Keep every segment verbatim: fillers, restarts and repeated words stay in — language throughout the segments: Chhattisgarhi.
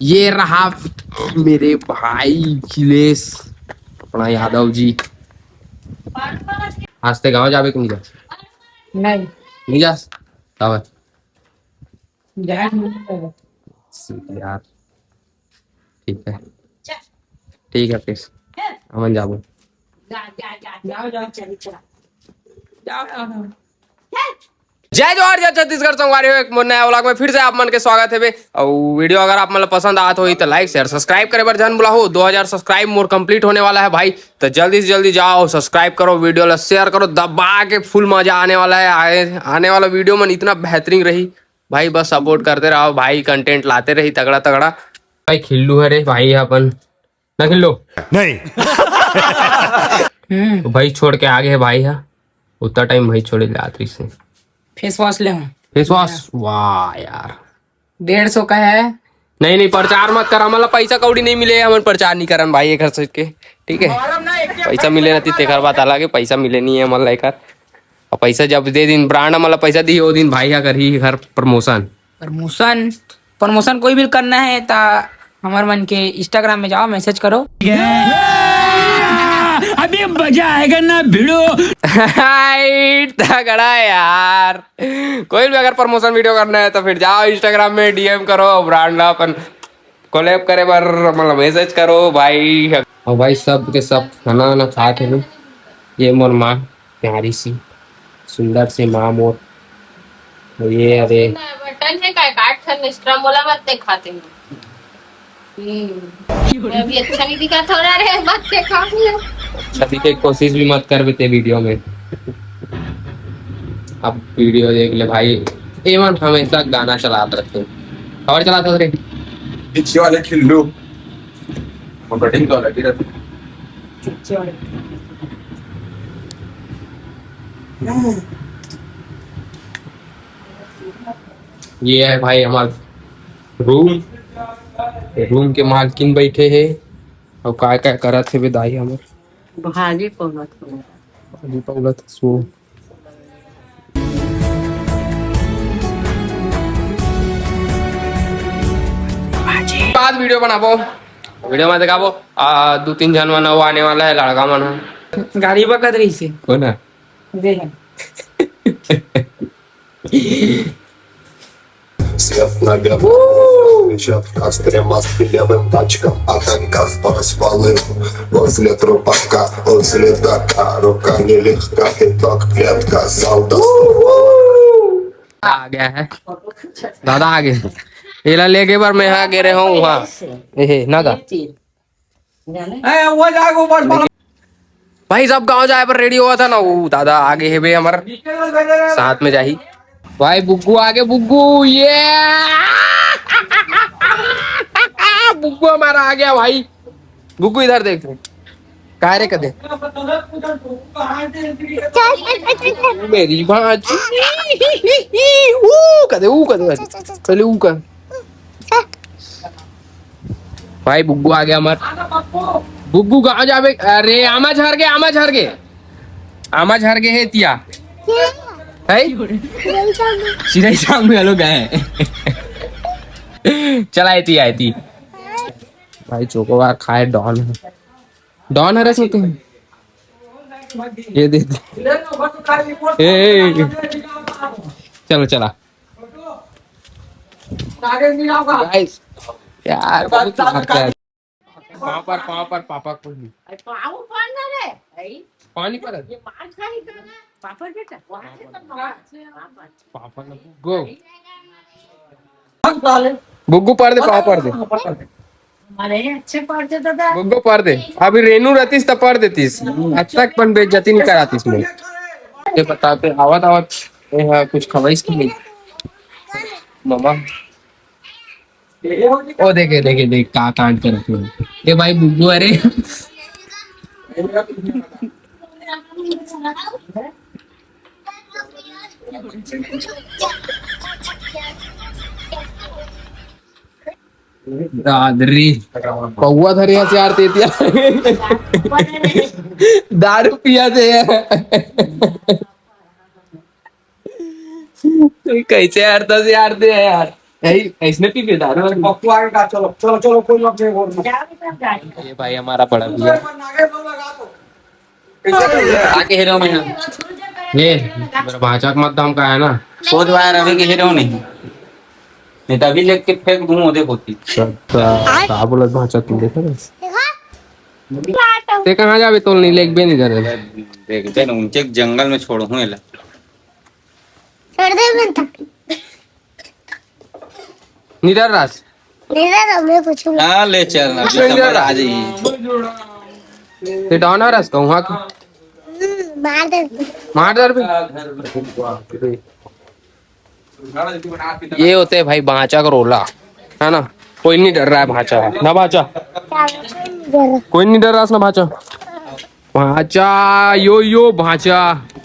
ये रहा मेरे भाई अखिलेश, अपना यादव जी। आज ते गांव जाबे कि नहीं जा? नहीं। नहीं जा? काबर? जा नहीं सकता। यार, ठीक है, ठीक है, फिर हमन जाबो। जाओ, जाओ, चल, चल। जाओ, जाओ, जाओ। जय जोहार, जय छत्तीसगढ़ संगवारी हो, एक मोर नया vlog में फिर से आप मन के स्वागत हे बे। अउ video अगर आप मन ला पसंद आत होही तो like, share, subscribe करे बर झन भुलाहू। दो हज़ार subscribe मोर complete होने वाला है भाई, तो जल्दी से जल्दी जाओ, subscribe करो, video ला share करो, दबा के full मजा आने वाला है। आए, आने वाला video मन इतना बेहतरीन रही भाई, बस support करते रहो भाई, content लाते रही तगड़ा तगड़ा। भाई खिल्लू हरे भाई अपन ना खिल्लू। नहीं। हम्म। तो भाई छोड़ के आगे है भाई हा, उतना time भाई छोड़े जात रही से। Face wash ले हूँ। Face wash, वाह यार। डेढ़ सौ का है। नहीं, नहीं, प्रचार मत कर, हमन ला पैसा कौड़ी नहीं मिले, हमन प्रचार नहीं करन भाई एकर सोच के, ठीक है? पैसा मिले रहती तेकर बात अलग है, पैसा मिले नहीं है हमन ला एकर। और पैसा जब दे दिन brand हमन ला पैसा दी, वो दिन भाई हा करही घर promotion। Promotion, promotion कोई भी करना है ता हमर मन के Instagram में जाओ, message करो। अभी मजा आएगा ना भिड़ो। हाय, तगड़ा है यार। कोई भी अगर promotion video करना है तो फिर जाओ Instagram में D M करो, brand ला अपन collab करे बर मतलब message करो भाई। और भाई सब के सब खाना वाना खात हे। ये मोर माँ प्यारी सी सुंदर सी माँ मोर। और ये अरे बटन है का काट कर निस्ट्रा मोला मत दिखाते हैं। हम्म। मैं अभी अच्छा नहीं दिखा थोड़ा रे, मत दिखा। अच्छा दिखे कोशिश भी मत कर बेटे video में। अब video देख ले भाई, एमन हमेशा गाना चलात रहते हैं। और चलात रहते हैं। पीछे वाले खिल्लू। वो कटिंग तो अलग ही रहती है। ये है भाई हमारा रूम। रूम के मालकिन बैठे हैं। अब काय काय करत हे बे दाई हमर? भाजी पौलत हूँ। भाजी पौलत हूँ। बाद video बनाबो, video में दिखाबो। आ, दो तीन झन मन अउ आने वाला है, लड़का मन ह। गाड़ी बकत रही से। कौन है? देख। Свет на белом, шеф, костре, маски левым тачкам, а танков спалил возле трупака, возле дака, рука нелегка, итог клетка, солдат. आ गया है दादा, आ गए। एला लेगे बर मैं हा गे रहे हूँ वहाँ। ए, ना गा। ए, वो जाके ऊपर से भाई सब गांव जाए पर ready हुआ था ना, वो दादा आगे है बे हमारा साथ में जाही। भाई बुग्गू आगे, बुग्गू, ये बुग्गू हमारा आ गया भाई। बुग्गू इधर देख, काय रे कदे मेरी बाजी। ऊ कदे, ऊ कदे, पहले ऊ कर। भाई बुग्गू आ गया मत। बुग्गू कहाँ जाबे? अरे आमा झर गे, आमा झर गे, आमा झर गे हे तिया। है? सिराई सामने वालों गए। चला आती, आती। भाई चोकोबार खाए डॉन है। डॉन है रे सोते हैं। ये दे दे। ए, ए, ए। चलो चला। गाइस यार बहुत मारता है। पाँव पर, पाँव पर पापा को ही। अरे पाँव पर ना रे। आई। पानी पर है। ये मार खाई का ना। पापड़ बेटा। वहाँ से तो मार। पापड़ ना। गो। बुग्गू पर दे, पाँव पर दे। अरे अच्छे पर दे दादा। बुग्गू पर दे। अभी रेनू रहतीस त पर देतीस। आज तक पन बेइज्जती नहीं करातीस मैं। ये बताते आवत आवत ये हाँ कुछ खवाइस की नहीं। ममा। ओ देखे, देखे, देख का कांड करत हे। ए भाई बुग्गू, अरे। दादरी। पौवा धरे हस यार तेतिया। दारू पिया थे यार। कैसे यार, दस यार दे यार। ऐ-, ऐसने पी के दारू। अच्छा, पप्पू आगे का, चलो, चलो, चलो, कोई बात नहीं, और ये भाई हमारा बड़ा भैया। आके हीरो में है। ये मेरा भांचा का मत दाम का है ना। सोच वायर अभी के हीरो नहीं। नहीं तो अभी लेके फेंक दूं, वो देखो। अच्छा, का बोलत भांचा, तुम देखा ना? ते कहाँ जाबे, तोल नहीं लेके बे नहीं जाने। देख, देख, उनके जंगल में छोड़ हूँ एला। छोड़ दे, मैं तो। निडर रास। निडर रास, मैं पूछूंगा। हाँ, ले चल ना, नहीं डर रहा। आ जाइए। ते डॉन है रास कहूँ, हाँ कि? हम्म, मार दे। मार दे बे। ये होते हैं भाई भांचा का रोला, है ना? कोई नहीं डर रहा है भांचा, ना भांचा? क्या डर रहा? कोई नहीं डर रहा ना भांचा। भांचा, यो, यो, भांचा,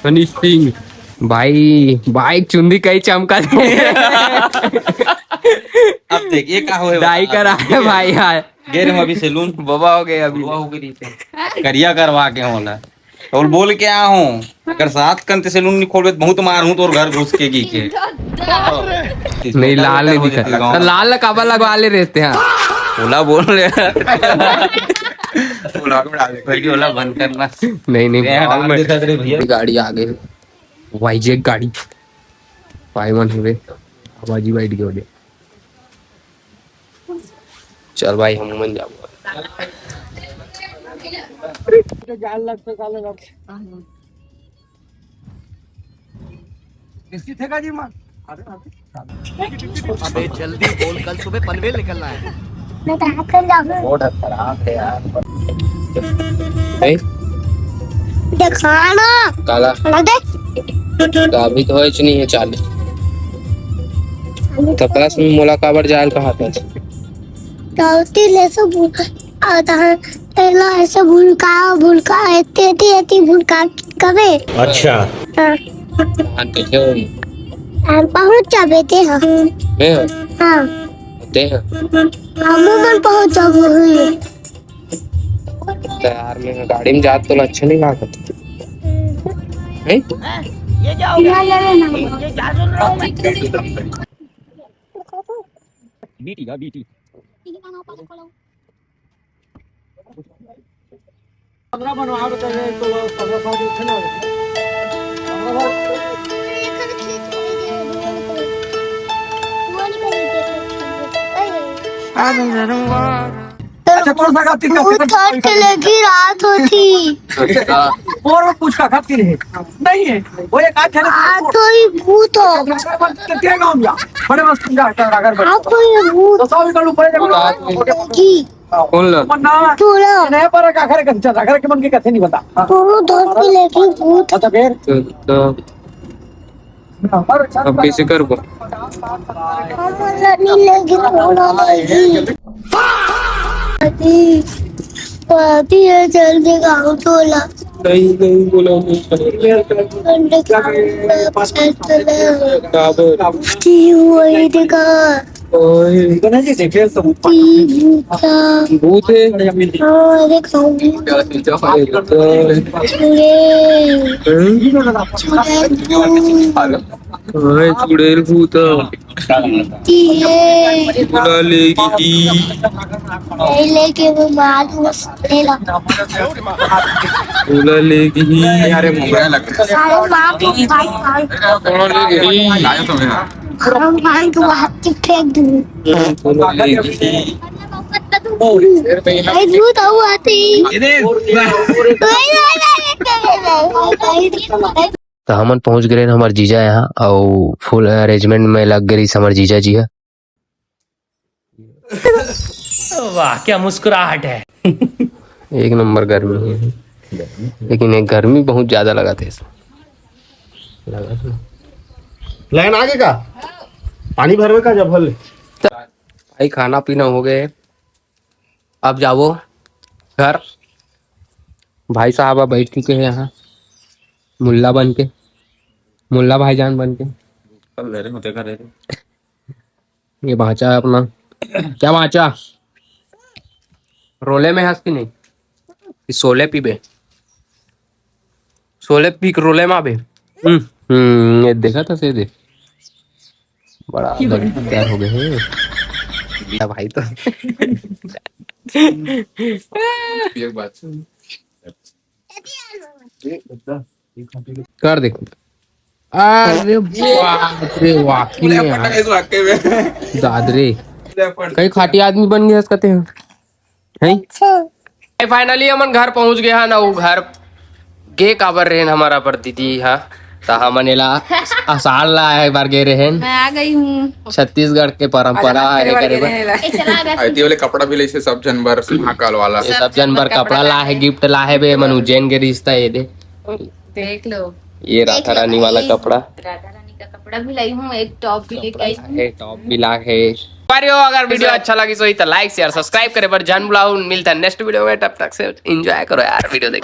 हनी सिंह। भाई, बाइक चुंदी कई चमका दे। अब देखिए का होए डाई वाला। करा है भाई यार। गे रहे हूँ अभी सैलून। बाबा हो गए अभी। बाबा हो गई रीते। करिया करवा के होला। और बोल के आ हूँ, अगर सात कंते सैलून नहीं खोलबे तो बहुत मार हूँ तोर घर घुस के गी के। नहीं, लाल नहीं दिखा। तो लाल ला काबर लगवा ले रहते हैं? ओला बोल रहे। ओला को डाल दे। भाई, ओला बंद करना। नहीं, नहीं, ये हटा भाव में देता तेरे भैया। गाड़ी आ गई। वाईजेड गाड़ी। पाई वन हुए। आवाजी बैठ गए बोले। चल भाई, हम मन जाबो। अबे जल्दी बोल, कल सुबह पनवेल निकलना है। मैं तो हाथ कर जाऊँ। बहुत खराब है यार। ए? दिखाना। काला। ना दे। तो अभी तो होच नहीं है चालू। तो क्लास में मोला काबर जायल कहा था? गलती ले से भूल, आ, तहाँ तेला ऐसे भूलका, भूलका, एती, एती, एती भूलका कबे? अच्छा। हाँ। हाँ, कैसे हो? हम पहुँच जाबे ते, हाँ। मैं? हाँ। ते हैं। हम मन पहुँच जाबो हुई। तो यार, मैं गाड़ी में जात तो अच्छा नहीं लागत। नहीं? ये क्या हो गया? ये क्या सुन रहा हूँ मैं? बीटी का बीटी। अच्छा, कौन सा खातिर का भूत खातिर? हट के लेगी रात होती। और वो पूछ का खातिर है? नहीं है। वो एक आध जने आ तो ही भूत हो। तेरे गाँव में बड़े मस्त जा कर अगर आप कोई भूत तो सौ निकल ऊपर जब की। कौन ला? मन्ना। तू ला। नहीं पर का घर के चल, घर के मन के कथे नहीं बता। हाँ। तू धर के लेके भूत। अच्छा, फिर? तो, तो अब कैसे करबो? हम ला नहीं लेके तू ला लेगी। अभी, अभी ये जल्दी गाँव तू ला। नहीं, नहीं, बोला नहीं। अंडे खाने में पैसे तो ले। काबर? की हुई दिखा। ओए। भूत है। हाँ, देख, हाँ। चुड़ैल। चुड़ैल भूत। ओए, चुड़ैल भूत। बुला लेगी। नहीं लेके वो मालूम है, ले ला। बुला लेगी। अरे, मोबाइल लग गया। सारे माँ के भाई, भाई। बुला लेगी। हम भाई को हाथ से फेंक दूँ। बुला लेगी। भाई, भूत आओ आते ही। ये देख। तो हमन पहुंच गए हमर जीजा यहाँ, और फुल अरेंजमेंट में लग गई हमर जीजा जी है। वाह, क्या मुस्कुराहट है। एक नंबर गर्मी है, लेकिन ये गर्मी बहुत ज्यादा लगा थे। लगा था। लाइन आगे का? पानी भरवे का जब भर ले। भाई, खाना पीना हो गए, अब जाओ घर। भाई साहब अब बैठ चुके हैं यहाँ, मुल्ला बन के, मुल्ला भाईजान बन के। कल ले रहे हो, देखा रहे थे। ये भांचा है अपना। क्या भांचा? रोले में हंस कि नहीं? कि सोले पीबे? सोले पी के रोले में आबे? हम्म, हम्म, ये देखा था से दे। बड़ा तैयार हो गए हे। भाई तो एक बात। कर दे। अरे बाप रे, वाकई में यार। दादरे, कई खाटी आदमी बन गए हस कथे। हैं? फाइनली हमन घर पहुंच गए हन। वो घर गे काबर रहेन हमारा पर दीदी, हाँ, त हमन एला असार ला एक बार गे रहेन। मैं आ गई हूँ। छत्तीसगढ़ के परंपरा है करे बर। ए, चला आ गया। आती वाले कपड़ा भी लइसे सब जन बर महाकाल वाला। ये सब जन बर कपड़ा ला है, गिफ्ट ला है बे, मन उज्जैन के रिश्ता ये दे। देख लो, ये राधा रानी वाला कपड़ा राधा रानी का कपड़ा भी लाई हूँ, एक टॉप भी लेके आई हूँ। है, टॉप भी ला है। परियो, अगर वीडियो अच्छा लगी सो तो लाइक शेयर सब्सक्राइब करे बर जान बुलाओ। मिलता है नेक्स्ट वीडियो में, तब तक से एंजॉय करो यार वीडियो देख।